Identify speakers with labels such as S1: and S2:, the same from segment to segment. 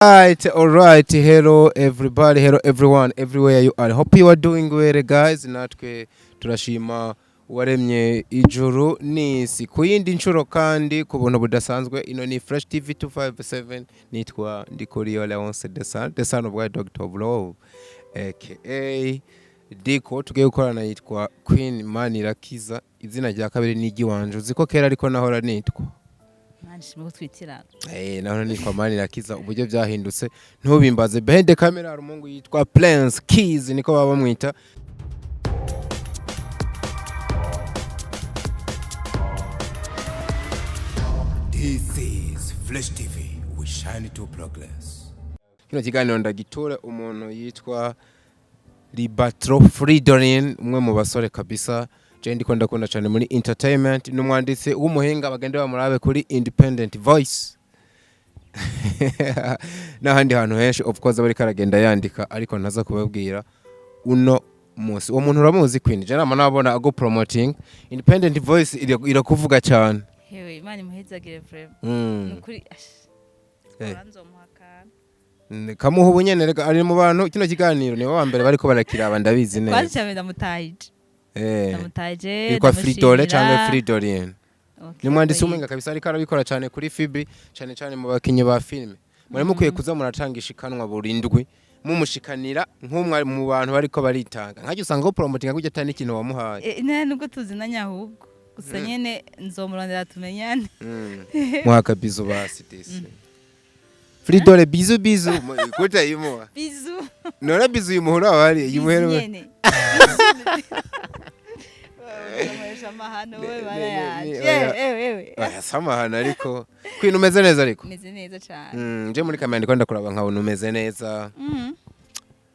S1: Right, all right. Hello everybody, hello everyone, everywhere you are. Hope you are doing well, guys. Natwe turashima uwaremye ijuru n'isi. Ku yindi nshuro kandi ku buntu budasanzwe, ino ni Fresh TV 257. Nitwa Ndikuriyo Leonce Desan, the son of God, Dr. of Love, aka Diko. Tugiye gukorana yitwa Queen Manirakiza. Izina rya kabiri ni iry'iwanje. Uzi ko kera ariko nahora nitwa
S2: Manje ko twitirana.
S1: Naho nitwa Manirakiza, uburyo byahindutse ntubimbaze. Behind the camera hari umuhungu yitwa Prince Keys, niko baba bamwita.
S3: This is Flash TV. We shine to progress.
S1: Kino kiganiro ndagitura umuntu yitwa Libatro Fridorin, umwe mu basore kabisa je ndiko ndakunda cyane muri entertainment, n'umwanditsi w'umuhinga. Bagende bamurabe kuri Independent Voice n'ahandi hantu henshi. Of course aba ariko aragenda yandika, ariko ntaza kubabwira uno munsi. Uwo muntu uramuzi, Queen? Je nama nabona ago promoting Independent Voice, irakuvuga cyane.
S2: Hewe, Imana imuhezagire vraiment. Nukuri uranzomuha akantu.
S1: Kamuha ubunyene reka, ari mu bantu kino kiganiro nibo wa mbere bariko barakiraba, ndabizi neza.
S2: Kwanza cyane ndamutahije. Ndamutahije.
S1: Yitwa Fridole
S2: Ndamushimira.
S1: canke Fridolin.
S2: Okay,
S1: Ni umwanditsi
S2: ubwo
S1: w'umuhinga kabisa, ariko arabikora cyane kuri Fibi, cyane cyane mu bakinyi ba filime. Muri mukwiye kuza muratanga ishikanwa buri ndwi, mumushikanira nk'umwe mu bantu bariko baritanga. Nkajya usanga ko promoting kujya atari n'ikintu wamuhaye.
S2: Ne nubwo tuzinanye, ahubwo gusa nyene nzomurondera tumenyane.
S1: Muhaka bisou basi disi. Fridole, bisou bisou, kuta yimuha.
S2: Bisou.
S1: None bisou yimuhura wari
S2: Bisou
S1: yimuhera.
S2: nyene. Uzamuhesha amahano we bana yanje.
S1: Oya.
S2: Ewe ewe.
S1: Oya, samahana, ariko Queen umeze neza ariko.
S2: Meze neza cyane.
S1: Nje muri kamera ndiko ndakuraba nkabona umeze neza.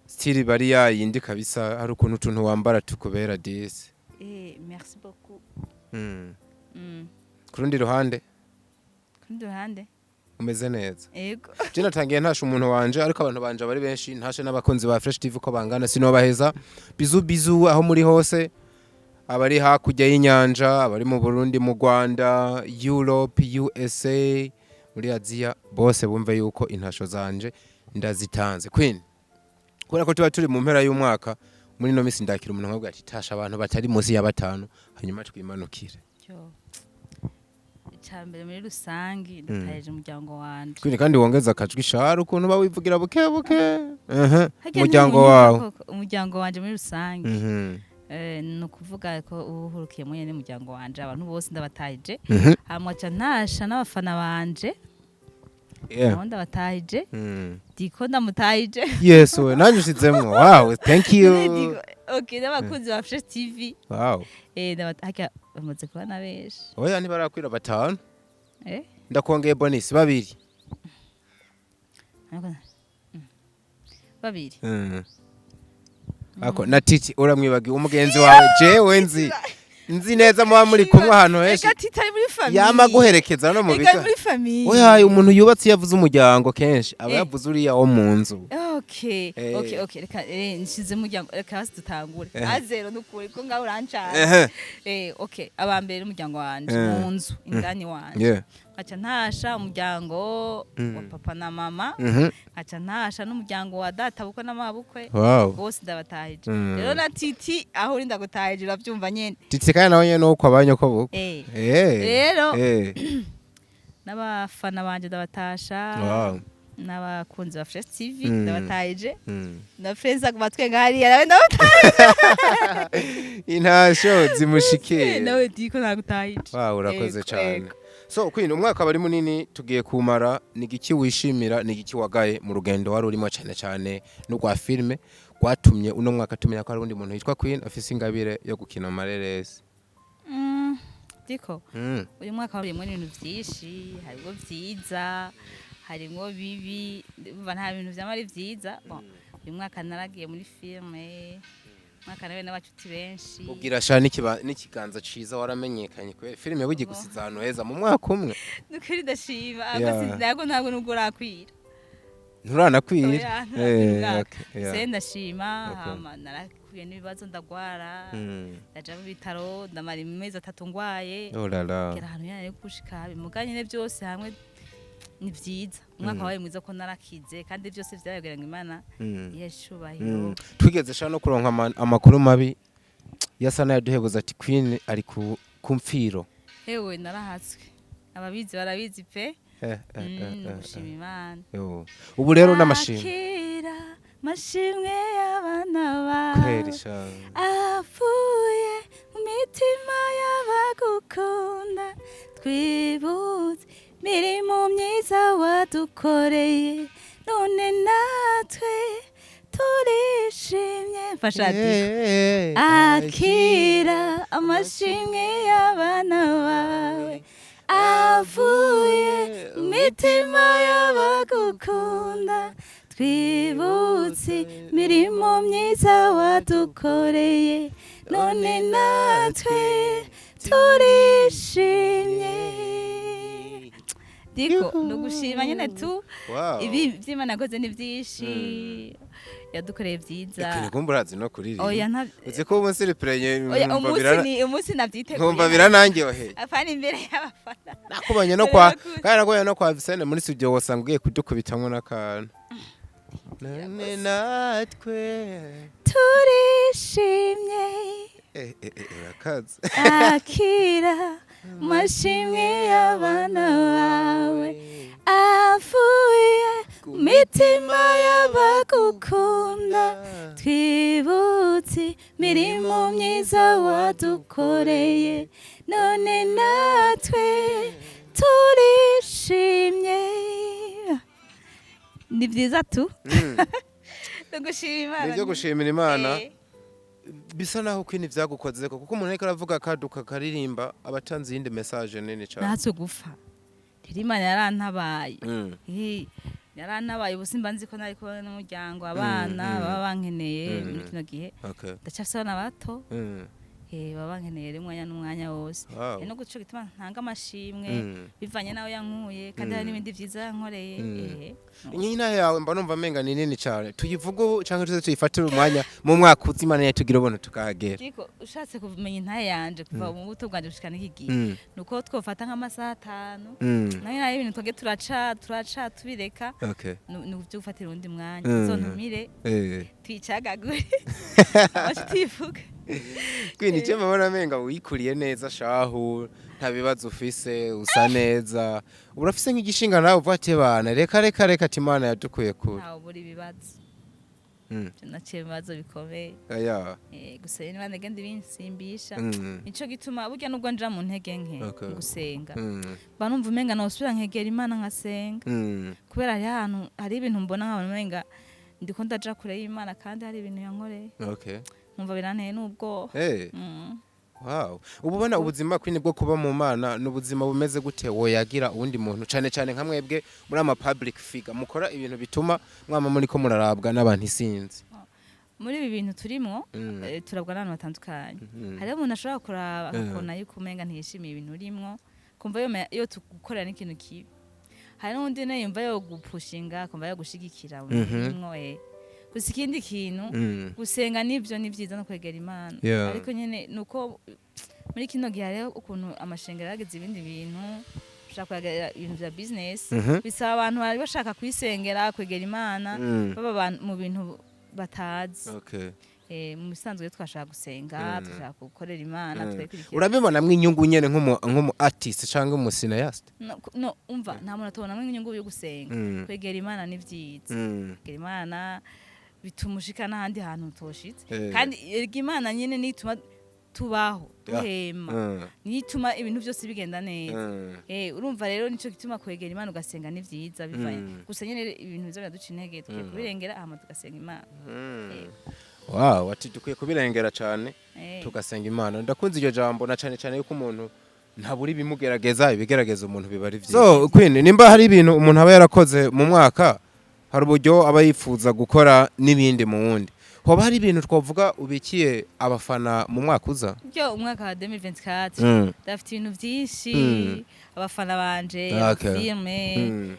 S1: Style bari yayindi kabisa, hari ukuntu utuntu wambara tukubera disi.
S2: Merci beaucoup.
S1: Ku rundi ruhande
S2: Kundi ruhande.
S1: umeze neza.
S2: Yego.
S1: Je natangiye ntashe umuntu wanje, ariko abantu banje bari benshi. Ntashe n'abakunzi ba Fresh TV ko bangana, sinobaheza. Bisou bisou aho muri hose, abari hakurya y'inyanja, abari mu Burundi, mu Rwanda, Europe, USA, muri Aziya, bose bumve yuko intasho zanje ndazitanze. Queen, kubera ko tuba turi mu mpera y'umwaka, muri ino minsi ndakira umuntu nkabwira ati tasha abantu batari munsi ya batanu, hanyuma twimanukire.
S2: Yo. Icambere muri rusangi ndatayeje umuryango wanje.
S1: Queen, kandi wongeza akajwi shara, ukuntu uba wivugira buke buke.
S2: Harya
S1: Umuryango
S2: ntiwunyumva
S1: wawe.
S2: koko? Umuryango wanje muri rusangi. Ni ukuvuga ko ubuhurukiyemo nyene n'umuryango wanje, abantu bose ndabatahije. Hama ca ntasha n'abafana banje. Nabo ndabatahije. Diko ndamutahije.
S1: Yes, we nanjye ushizemwo. Wow, thank you.
S2: Diko, okay, n'abakunzi ba Fresh TV. Harya bamaze kuba na benshi.
S1: Oya, ntibarakwira batanu. Ndakongeye bonus babiri.
S2: Ariko babiri.
S1: Ako na Titi uramwibagiwe, umugenzi wawe jewe nzi neza muba muri kumwe ahantu henshi.
S2: Eka Titi ari muri famille.
S1: Yama guherekeza no mu
S2: Eka
S1: bigo.
S2: ari muri famille.
S1: Oya, umuntu yubatse iyo avuze umuryango kenshi aba yavuze uriya wo mu nzu.
S2: Okay, okay, reka nshize umuryango, reka hasi dutangure. Azero nukuri ko ngaho urancana. Okay, abambere n'umuryango wanje mu nzu indani wanje. Nkaca ntasha umuryango wa papa na mama, nkaca ntasha n'umuryango wa data bukwe na mabukwe. Bose ndabatahije. Rero na Titi aho uri ndagutahije, uravyumva nyene.
S1: Titi kandi nawe nyene nuko abanyoko bukwe.
S2: Rero n'abafana banje ndabatasha. N'abakunzi ba Fresh TV ndabatahije. Na Fresh aguma twenga hariya, nawe ndabatahije.
S1: Intasho zimushikire.
S2: Nawe Diko nagutahije.
S1: Wow, urakoze
S2: Ego,
S1: cyane.
S2: ego.
S1: So Queen, umwaka wari munini tugiye kumara, ni igiki wishimira, ni igiki wagaye mu rugendo wari urimo, cyane cyane n'urwa filime rwatumye uno mwaka tumenya ko hari undi muntu yitwa Queen afise ingabire yo gukina amareresi?
S2: Diko, uyu mwaka warimo ibintu byinshi, harimo vyiza, harimo bibi, ndumva nta bintu vyama ari vyiza. Bon, uyu mwaka naragiye muri filme, mwaka nawe n'abacuti benshi.
S1: Ubwira sha n'ikiganza ciza, waramenyekanye kubera filime bugiye gusiza ahantu heza mu mwaka umwe.
S2: Nukuri ndashima. Ntabwo nubwo urakwira.
S1: Nturanakwira.
S2: Oya, ntuраkwira umwaka.
S1: Okay, yeah.
S2: Se ndashima. Hama narahuye n'ibibazo, ndagwara, ndaja mu bitaro, ndamara amezi 3 ngwaye.
S1: Oh la la.
S2: Gera ahantu yari gushika bimuga nyine byose hamwe. Ni vyiza, umwaka wabaye mwiza ko narakize, kandi byose vyabaye kugira ngo Imana ihe icubahiro.
S1: Twigeze sha no kuronka amakuru mabi yasa n'ayaduhebuza ati Queen ari ku mfiro.
S2: Hewe, narahatswe, ababizi barabizi pe. Gushima Imana.
S1: Yo. Ubu rero n'amashimwe.
S2: Akira mashimwe y'abana bawe
S1: Kweri sha.
S2: avuye mu mitima y'abagukunda. Twibutse mirimo myiza wadukoreye, none natwe turishimye. Mfasha Diko. Akira amashimwe y'abana bawe avuye mu mitima y'abagukunda. Twibutse imirimo myiza wadukoreye, none natwe turishimye. Diko, ni ugushima nyine tu. Ibi by'Imana yakoze ni byinshi, yadukoreye byiza.
S1: Queen, kumva urazi no kuririmba.
S2: Oya, nta.
S1: Uzi ko umunsi ripurenye
S2: Oya, umunsi ni umunsi nabyiteguye.
S1: Nkumva biranangiyoheye.
S2: Afana imbere y'abafana.
S1: Nakubonye no kwa
S2: Birakuze.
S1: kandi nakubonye no kwa Visene muri studio, wasanga ugiye kudukubitamwo n'akantu, none natwe
S2: Turishimye.
S1: Urakaze.
S2: Akira mashimwe y'abana bawe avuye mu mitima y'abagukunda. Twibutse imirimo myiza wadukoreye, none natwe turishimye. Ni byiza tu, no gushima Imana.
S1: Nibyo, gushimira Imana. Bisa naho Queen vyagukozeko, kuko umuntu ariko aravuga akaduka akaririmba aba atanze iyindi message nini cane.
S2: Natwe gupfa rero, Imana yarantabaye. Yarantabaye. Ubu simba nzi ko nari kumwe n'umuryango, abana baba bankeneye muri kino gihe. Ndacyafise abana bato. Baba bankeneye rero umwanya n'umwanya wose. No guco gituma ntanga amashimwe bivanye n'aho yankuye, kandi hari n'ibindi vyiza yankoreye.
S1: Inyina yawe mba numva amenga ni nini cane. Tuyivuge ubu canke tuze tuyifatire umwanya mu mwaka uza, Imana yatugira ubuntu tukahagera?
S2: Ariko ushatse kumenya intahe yanje kuva mu buto bwanje gushika n'iki gihe, nuko twofata nk'amasaha 5. Nayo ibintu twage turaca turaca tubireka. Ni uvyo gufatira uwundi mwanya. Uzontumire twicagagure abacu tuyivuge.
S1: Queen, icyo mbona amenga wikuriye neza shahu, nta bibazo ufise, usa neza. Urafise nk'igishinga nawe uvuga ati: "Bana, reka reka reka," ati: "Imana yadukuye kure"?
S2: Ntawe ubura ibibazo. Je naciye mu bibazo bikomeye. Gusa rero Imana igenda ibinsimbisha. Nico gituma burya nubwo nja mu ntege nke mu gusenga, mba numva umenga nosubira nkegera Imana nkasenga, kubera hari ahantu hari ibintu mbona nkabona umenga ndiko ndaja kure y'Imana, kandi hari ibintu yankoreye. Nkumva biranteye n'ubwoba.
S1: Wow. Ubu ubona ubuzima, Queen, bwo kuba mu Mana n'ubuzima bumeze gute woyagira uwundi muntu, cane cane nka mwebwe muri ama public figure mukora ibintu bituma mwama muri ko murarabwa n'abantu isinzi?
S2: Muri ibi bintu turimwo, turabwa n'abantu batandukanye. Hariho umuntu ashobora kuraba akakubona yuko umenga ntiyishimiye ibintu urimwo, kumva yo tugukorera n'ikintu kibi. Hari n'undi nawe yumva yo gupushinga, akumva yo gushigikira mu bintu urimwo. Gusa ikindi kintu, gusenga nivyo ni vyiza no kwegera Imana, ariko nyene nuko muri kino gihe hariho ukuntu amashengero yagize ibindi bintu, ushaka kwegera ibintu vya business. Bisaba abantu bari bashaka kwisengera, kwegera Imana, baba mu bintu batazi. Mu bisanzwe twashaka gusenga, dushaka gukorera Imana, tukayikurikira.
S1: Urabibonamwo inyungu nyene nk'umu artist canke umu cinéaste?
S2: No, no, umva, nta muntu atabonamwo inyungu yo gusenga. Kwegera Imana ni vyiza. Kwegera Imana bituma ushika n'ahandi hantu utoshitse. Kandi erega Imana nyene nituma tubaho, duhema, niyo ituma ibintu byose bigenda neza. Urumva rero nico gituma kwegera Imana ugasenga ni vyiza bivanye. Gusa nyene ibintu biza biraduca intege, tukwiye kubirengera hama tugasenga Imana.
S1: Wow, ati dukwiye kubirengera cane tugasenga Imana. Ndakunze iryo jambo, na cane cane yuko umuntu ntabura ibimugerageza, ibigerageza umuntu biba ari vyiza. So Queen, nimba hari ibintu umuntu aba yarakoze mu mwaka, hari uburyo aba yifuza gukora n'ibindi mu wundi, hoba hari ibintu twavuga ubikiye abafana mu mwaka uza?
S2: Byo umwaka wa 2024, ndafite ibintu vyinshi. Abafana banje, filme,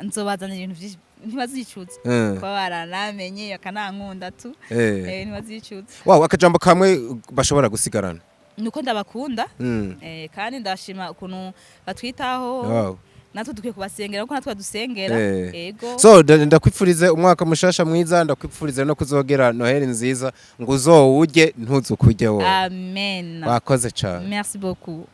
S2: nzobazanira ibintu vyinshi, ntibazicuza kuba baranamenye bakanankunda tu. Ntibazicuza.
S1: Wow, akajambo kamwe bashobora gusigarana?
S2: Nuko ndabakunda. Kandi ndashima ukuntu batwitaho. Natwe dukwiye kubasengera kuko natwe badusengera. Ego.
S1: So ndakwipfurize umwaka mushasha mwiza, ndakwipfurize no kuzogera Noheli nziza, ngo uzowurye ntuzukurye wowe.
S2: Amen.
S1: Wakoze cane.
S2: Merci beaucoup.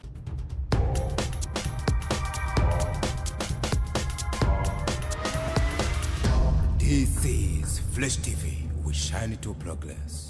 S3: This is Flash TV. We shine to progress.